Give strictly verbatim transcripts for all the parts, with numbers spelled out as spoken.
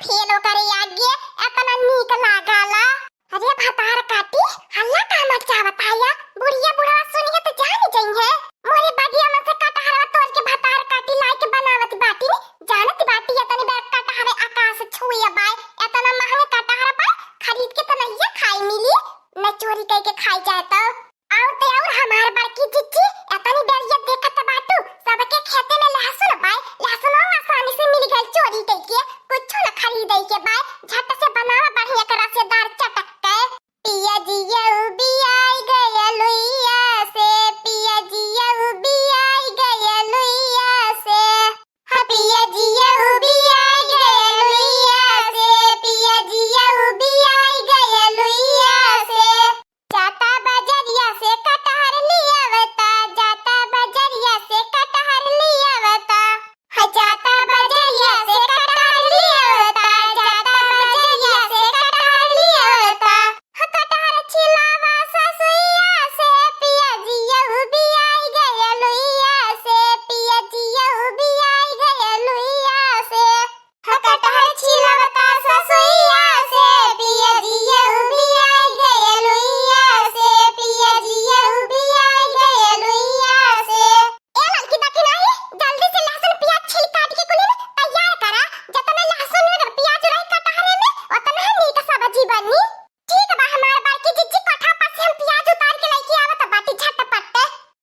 ठेलो करे आगे, एतना नीक लागला। अरे भतार काटी, हल्ला का मचावत आया? बुढ़िया बुढ़वा सुनिहे त जान जइहे। मोरे बगिया में से कटहरवा तोड़ के भतार काटी लाइके बनावत बाटी। जानत बाटी एतनी बड़ा कटहर आकाश छुए बाय, एतना महंगा कटहर बाय, खरीद के त नहिये खाए मिली, न चोरी कइके खाए जाए त। और ते और हमार बड़की जिज्जी, एतनी बेरिया देखत बाटू, सबके खेते में लहसुन बाय, लहसुनो आसानी से मिल गइल चोरी कइके, कुछो न खरीदे के बाय, झट से बनावा बढ़िया के रसेदार चटक के। पियजिया उबियाई गया लुइया से, पियजिया उबियाई गया लुइया से। हाँ, पियजिया उबियाई गया लुइया से, पियजिया उबियाई गया लुइया से। जाता बजरिया से कटहर लियावता, जाता बजरिया से कटहर लियावता। हाँ, जाता बजरिया से कटहर लियावता, जाता बजरिया से कटहर लियावता। हाँ, कटहर छिलावा ससुइया से, पियजिया उबियाई गया लुइया से, पियजिया उबियाई गया लुइया से। हाँ, कटहर छिलावता ससुइया से, पियजिया उबियाई गया लुइया से, पियजिया उबियाई गया लुइया से। ए ललकी दखिनही, जल्दी से लहसुन प्याज छील काट के कुली में तैयार करा। जतना लहसुन अगर प्याज रही कटहरे में, ओतना ही नीक सब्जी बनी। ठीक बा हमार बड़की जिज्जी, कोठा पर से हम प्याज उतार के लइके आवत बाटी झटपट।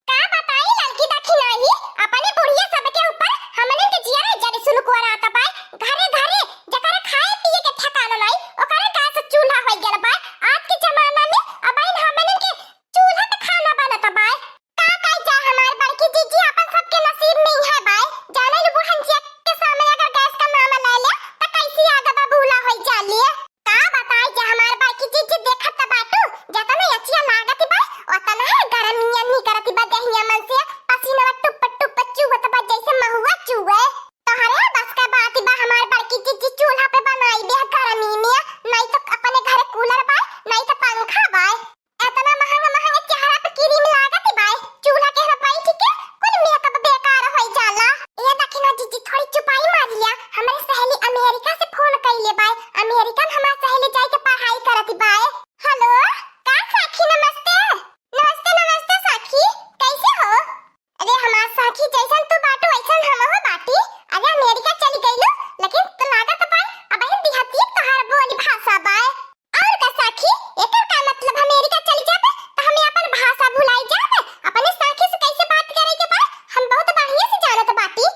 का बताई ललकी दखिनही, अपने बुढ़िया सबके ऊपर हमने के जियरा जरी सुलकुआरात बाय। घरे घरे जकरा खाए पिए के ठिकाना नाई, ओकरे गैस चूल्हा होइ गल बाय। आज के जमाना में अबहिन हमने के चूल्हा पे खाना बनत बाय। का कही जा हमार बड़की जिज्जी, अपन सबके नसीब में इहे बाय। जाने लू बुढ़न जी के सामने अगर गैस का नाम ले ले, त कैसी आग बबूला होइ जाली। का बताई जा हमार बड़की जिज्जी, देखत त बाटू, जतना अचिया लागत बा, ओतना है गरमिया निकरत बा देहिया मन से, पसीनवा टुप टुप चुवत बा जैसे महुआ चुवे। तोहरे बस का बात बा हमार बड़की जिज्जी, चूल्हा पे बनाई दे गरमी में, नहीं तो अपने घरे कूलर बा, नहीं तो पंखा बा। एतना महंगा महंगा चेहरा पे क्रीम लागत बाय, चूल्हा के यहाँ बैठ के कुल मेकअप बेकार होइ जाला। ए दखिना जिज्जी, थोड़ी चुपाई मार लिया, हमरे सहेली अमेरिका से फोन कइले बाय, अमेरिका में हमार सहेली जाइके पढ़ाई करत बाय। हेलो, का साखी, नमस्ते। नमस्ते, नमस्ते साखी, कैसे हो? अरे हमार साखी, जैसन तू बाटू वैसन हमहू बाटी। अरे अमेरिका चली गइलू, लेकिन तो लागत बाय अबहिन दिहतिक तोहार बोली भाषा बाय। और का साखी, एकर का मतलब अमेरिका चली जाबे त हमें अपन भाषा भुलाई जाबे? अपने साखी से कैसे बात करे के बा, हम बहुत बढ़िया से जानत बाटी।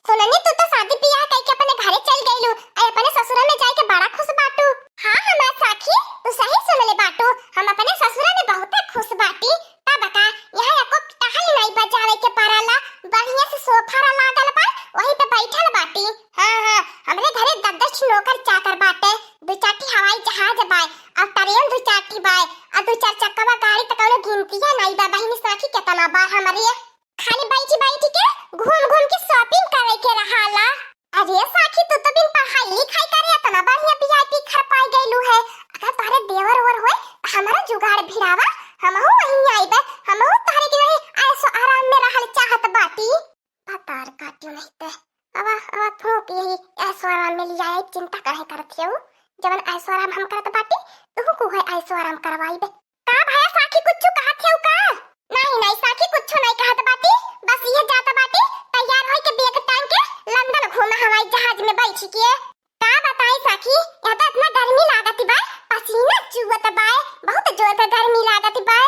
सुननी तू तो शादी बियाह कइके अपने घरे चल गइलू, आ अपने ससुरा में जाइके बड़ा खुश बाटू। हाँ हमार साखी, तू सही सुनले बाटू, हम अपने ससुरा में बहुत खुश बाटी। तब का, यहाँ एको टहल नाई बजावे के पड़ाला, बढ़िया से सोफा रा लागल बा, वही पे बैठल बाटी। हाँ हाँ, हमरे घरे दस दस नौकर चाकर बाटे, दू चार ठी हवाई जहाज बाय, और ट्रेन दू चार ठी बाय, और दू चार चक्का बा गाड़ी त कौनो गिनतिया नाई बा, बहिनी साखी केतना बा हमरे। खाली बैठी बैठी के घूम घूम के shopping करे के रहाला। अरे साखी, तू तो बिन पढ़ाई लिखाई करे एतना बढ़िया VIP घर पाई गइलू है। अगर तोहरे देवर ओवर होए त हमारा जुगाड़ भिड़ावा, हमहू वहीं आइबे, हमहू तोहरे के वहीं ऐशो आराम में रहल चाहत बाटी। भतार काटियो नहीं ते। आवा, आवा, तू के यही ऐशो आराम में लिया आई, चिंता काहे करत हो? जवन ऐशो आराम हम करत बाटी, तू को है ऐशो आराम करवाई बे। का भया साखी, कुछ कहत हो का? नहीं, नहीं साखी, कुछ नहीं कहत बाटी, बस ये जात बाटी, तैयार होई के बैग टांग के लंदन घूमे हवाई जहाज में बैठ के। का बताई साखी, यहाँ तो इतना गर्मी लागत बा, पसीना चुअत बा, बहुत जोर से गर्मी लागत बा।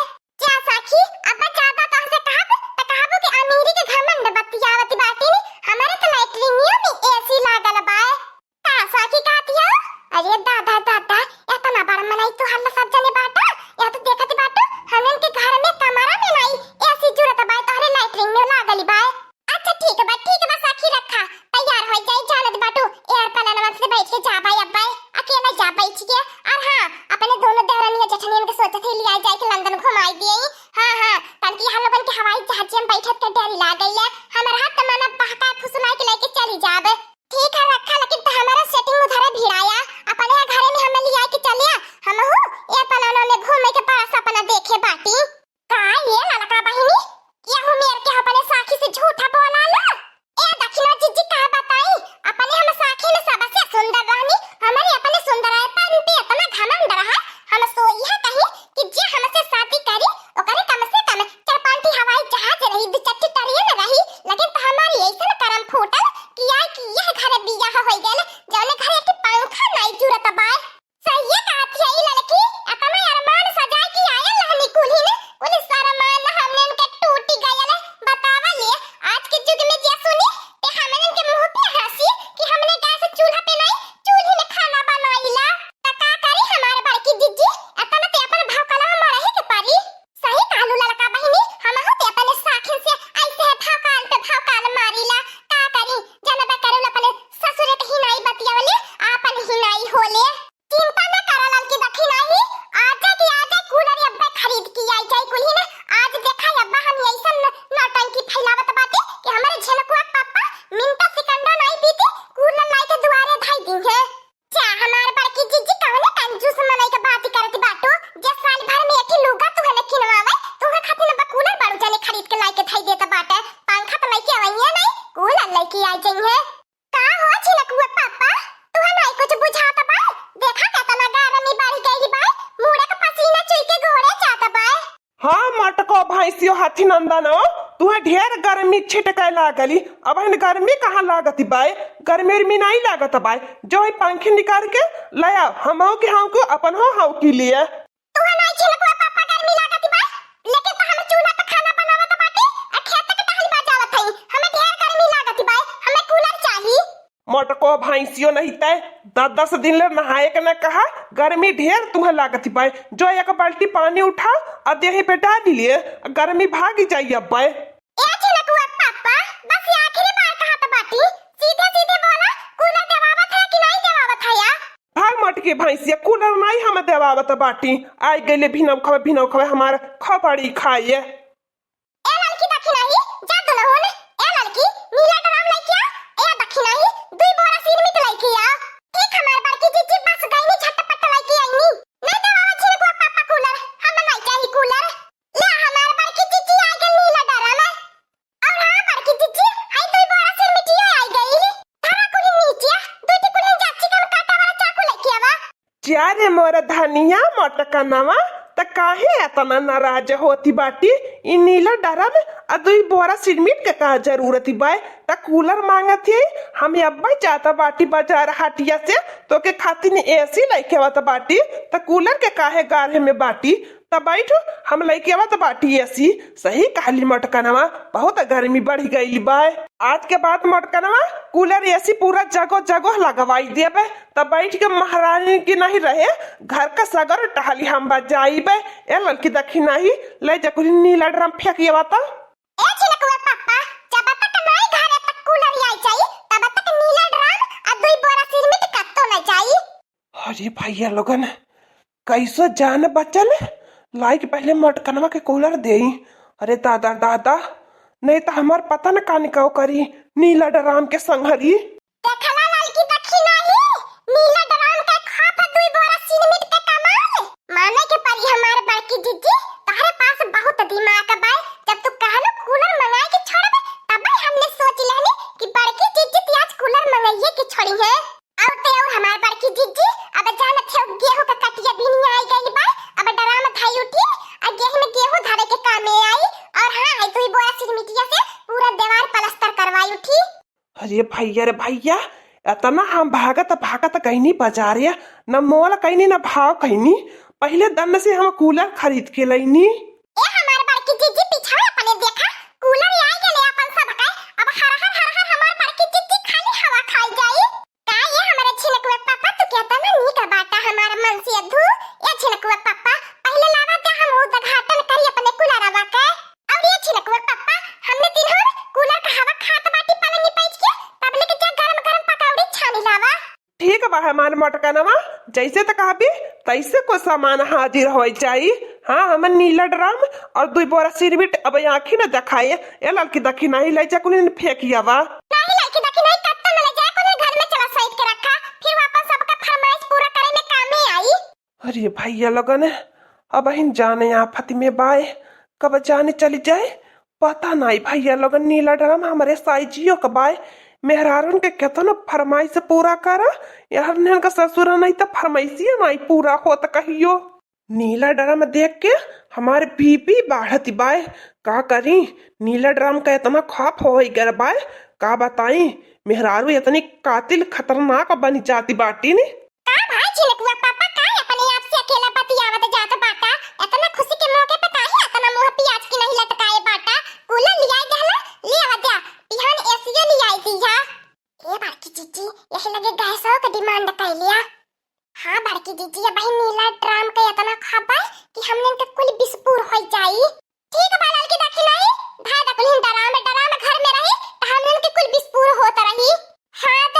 जा साखी, अब ज्यादा तोहसे कहब, त कहबू कि अमीरी के घमंड बतियावत बाटिन, हमरे त लैट्रिनियो में AC लागल बा। का साखी कहती हो? अरे दादा, दादा, एतना बड़ मनई तू हल्ला सब जने बाटा, या तो देखत बाटू, हमन के घर में कमरा में नाई AC जुरत बा, तोहरे लैट्रिन में लागल बा। अच्छा ठीक बा, ठीक बा साखी, रखा, तैयार हो जाई, जानत बाटू, aeroplane से बैठ के जाबा अब्बा, अकेले जा बैठ के। और हाँ, अपने दोनों देवरनिया जेठनियन के सोचत ही लिया जाए के लंदन घुमाई दिए। हाँ हाँ, तनकी हम लोगन के हवाई जहाज में बैठत के डर लागल है, हमर हाथ त माना बहका फुसुलाई के लेके चली जाबे। ठीक है रखा, लेकिन त हमारा setting उधरे भिड़ाया, अपने यहाँ घरे में हमें लिया के चलिया, हमहू aeroplane में घूमे के बड़ा सपना देखे बाटी। का ये ललका बहिनी, यहू मेर के अपने साखी से झूठा बोला लो? ए दखिना जिज्जी, का बताई, अपने हम साखी में सबसे सुंदर रहनी, हम इहे, जा हमार बड़की जिज्जी, कवने कंजूस मनई के बात करत बाटू, जे साल भर में एक ही लुगा तुहे न किनवावे, तुहे खातिर न बा कूलर बड़ू जाने खरीद के लाई के धई देत बाटे, पंखा त लइके आवइहे नहीं, कूलर लइके आ जइहे। का हो छिनकुआ पापा, तुहे नहीं कुछ बुझात बा? देखा केतना गरमी बढ़ गइल बा, मुड़े के पसीना चुई के गोड़े जात बा। हाँ, मटको भैंसियो हाथी नंदनो, तुहे ढेर गर्मी छिटके लागली। अबहिन गर्मी कहाँ लागत बाय? गर्मी उर्मी नाई लागत बाय। जो ई पंखे निकाल के लाया, हमहू के हौंकू, अपन हो हौंकी लिए। तुहे नाई छिनकुआ पापा गर्मी लागत बाय, लेकिन तो हम चूल्हा पे खाना बनावत बाटी, आ खेत के टहल बजावत हई। हमें ढेर गर्मी लागत बाय, हमें कूलर चाही। मटको भैंसियो नहीं तय, दस दस दिन ले नहाए के न कहा, गर्मी ढेर तुहे लागत बाय। जो एक बाल्टी पानी उठा आ देही पे डाल लिए, गर्मी भाग जाई अब बाय। ए छिनकुआ पापा, बस ये आखिरी बार कहत बाटी, सीधे सीधे बोला, कूलर देवावत है कि नहीं देवावत है या? भाग मटकी भैंसिया, कूलर नहीं हम देवावत बाटी। आई गइले भिनौखवे, भिनौखवे हमार खपड़ी खाए। ए ललकी दखिनाही, जा दुलहुन। ए ललकी, नीला ड्राम लइके आ। ए दखिनाही, दुई बोरा सिरमिट लइके आ। ठीक हमार बड़की जिज्जी, बस गइनी, झटपट लइके आइनी। नहीं देवावा छिनकुआ पापा कूलर, हम नहीं चाही कूलर। ले हमार बड़की जिज्जी आ गइल नीला ड्राम। और हाँ बड़की जिज्जी, हाय दुई बोरा सिरमिटिया आ गइल। धरा कुली नीचे, दुई टिकुली जाची कम काटा वाला चाकू लइके आवा। जा रे मोर धनिया मोटकनवा, त काहे एतना नाराज होती बाटी? ई नीला ड्राम आ दुई बोरा सिरमिट के का जरूरत बाय? त कूलर मांगत ही, हम अब्बे जात बाटी बाजार हटिया से, तोके खातिर एसी लइके आवत बाटी, त कूलर के काहे गारे में बाटी? त बैठ, हम लइके आवत बाटी एसी। सही कहली मोटकनवा, बहुत गर्मी बढ़ गइल बाय। आज के बाद मोटकनवा कूलर एसी पूरा जगह जगह लगवाई देबे। तब बैठ के महारानी की नहीं रहे, घर का सगर टहली हम बजाइबे। ए ललकी दखिनाही, ले जा कुल नीला ड्राम फेंक आवा त। ए छिनकुआ पापा, जब तक नाई घरे तक कूलर आई जाई, तब तक नीला ड्राम आ दुई बोरा सिरमिट कत्तो न जाई। अरे भैया लोगन, कैसो जान बचल, लाई के पहले मोटकनवा के कूलर देई। अरे दादा दादा, नहीं त हमार पता न का निकाव करी नीला ड्राम के संघरी। देखला ललकी दखिनाही, नीला ड्राम के खप दुई बोरा सिरमिट के कमाल। माने के परी हमार बड़की जिज्जी, तहरे पास बहुत दिमाग बाय। जब तू कहलू कूलर मंगाए के छोड़बे, तबे हमने सोच लेहनी कि बड़की जिज्जी ती आज कूलर मंगाइए के छोड़ी है। और ते और हमार बड़की जिज्जी, अब जानत हो गेहूं का कटिया बीनी आई गइल बा, अब ड्राम धाई उठी, आ गेहूं में गेहूं धरे के कामे आई। और हाँ, है दुई बोरा सिरमिटिया से पूरा दीवार पलस्तर करवाई उठी। अरे भैया रे भैया, एतना हम भागत भागत गइनी बाजारे, न मोल कइनी न भाव कइनी, पहिले दन से हम कूलर खरीद के लइनी। ए हमार बड़की जिज्जी, पिछवा अपने देखा, कूलर आ गेले अपन सब के। अब हर हर हर हर हमार बड़की जिज्जी खाली हवा खाई जाई। का ये हमारे छिनकुआ पापा, तू केतना नीक बाटा हमार मन से अधू। ए छिनकुआ पापा, पहिले लावा दे हम उद्घाटन करी अपने कूलरवा के। और ये छिनकुआ पापा, हमने तीनों कूलर का हवा खात बाटी पलंगी पैठ के, तब लेके जा गरम गरम पकौड़ी छानी लावा। ठीक बा हमार मोटकनवा, जैसे त कहबी तैसे को सामान हाजिर हो जाई। हाँ, हमन नीला ड्राम और दुई बोरा सिरमिट अब आँखी न देखाए। ए ललकी दखिनाही, ले जा कुलिन फेंक आवा। नहीं ललकी दखिनाही, कत्तो न ले जाए, कुलिन घर में चला सहित के रखा, फिर वापस सबका फरमाइश पूरा करे में कामे आई। अरे भैया लोगन, अबहिन जाने आफत में बाय, कब जाने चली जाए, पता नाई भैया लोगन। नीला ड्राम हमरे साइजियो के बाय, मेहरारून के केतनो फरमाइश पूरा करा, यार नेन का ससुरा नहीं त फरमाइशिया नाई पूरा होत कहियो। नीला ड्राम देख के हमार बीपी बढ़त बाय, का करी, नीला ड्राम का इतना खौफ हो गल बाय, का बताई, मेहरारू इतनी कातिल खतरनाक बन जाती बाटी नी। का भाई छिनकुआ पापा, का अपने आप से अकेला बतियावत जात बाटा? इतना खुशी के मौके पे काहे इतना मुंह पियाज की नहीं लटकाए बाटा? कूलर लियाई दहला, ले आवा जा, बिहान एसीए लियाई दीहा। ए बड़की जिज्जी, यही लगे गैसो के डिमांड कर लिया। हाँ बड़की जिज्जी, अबही नीला ड्राम के इतना खपा कि हमने के कुल बिस्फोर हो जाई। ठीक बा ललकी दखिनाही, धर द कुलिन ड्राम, ड्राम घर में रही, त हमन के कुल बिस्फोर होत रही। हाँ, त